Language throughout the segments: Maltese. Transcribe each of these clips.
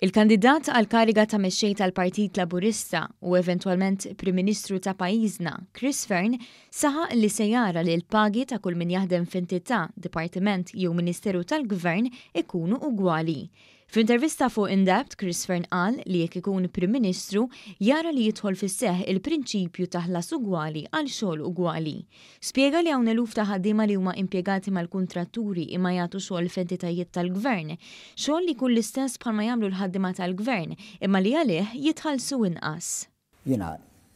Il-kandidat għall-kariga ta' Mexxej tal-Partit Laburista u eventwalment Prim Ministru ta' pajjiżna, Chris Fearne, saħaq li se jara li l-pagi ta' kull min jaħdem f'entità, dipartiment jew ministeru tal-Gvern ikunu ugwali. F'intervista fuq In Depth, Chris Fearne qal li jekk ikun Prim Ministru, jara li jidħol fis-seħħ il-prinċipju ta' ħlas ugwali għal xogħol ugwali. Spjega li hawn eluf ta' ħaddiema li huma impjegati mal-kuntratturi imma jagħtu xogħol f'entitajiet tal-Gvern. Xogħol li jkun l-istess bħalma jagħmlu l-ħaddiema tal-Gvern, imma li għalih jitħallsu inqas. Jiena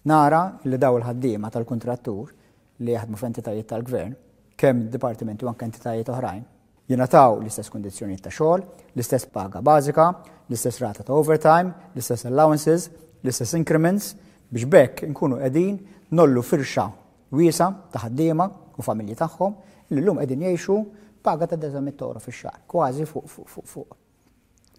nara li dawn il-ħaddiema tal-kuntrattur li jaħdmu f'entitajiet tal-Gvern, kemm dipartimenti u anke entitajiet oħrajn, Jingħataw l-istess kundizzjonijiet ta' xogħol, l-istess paga bażika, l-istess rata ta' overtime, l-istess allowances, l-istess increments, biex b'hekk inkunu qegħdin ngħollu firxa wiesgħa ta' ħaddiema u familji tagħhom li llum qegħdin jgħixu paga ta' 900 ewro fix-xahar, kważi fuq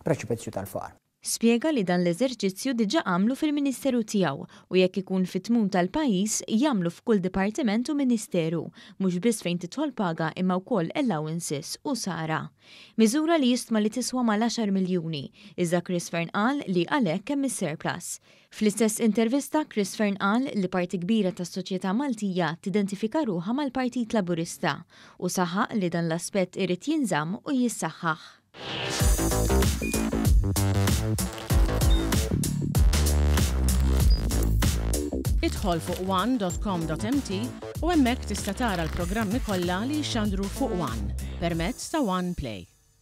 preċipizzju tal-faqar. Spjega li dan l-eżerċizzju diġà għamlu fil-Ministeru tiegħu u jekk ikun fit-tmun tal-pajjiż jagħmlu f'kull dipartiment u ministeru, mhux biss fejn tidħol paga imma wkoll allowances u sara. Miżura li jistma li tiswa mal-għaxar miljuni, iżda Chris Fearne qal li għalhekk hemm is-surplus. Fl-istess intervista Chris Fearne qal li parti kbira tas-soċjetà Maltija tidentifika ruħha mal-Partit Laburista u saħaq li dan l-aspett irid jinżamm u jissaħħaħ. Idħol fuq one.com.mt u hemmhekk tista' tara l-programmi kollha li jixxandru fuq One permezz ta' One Play.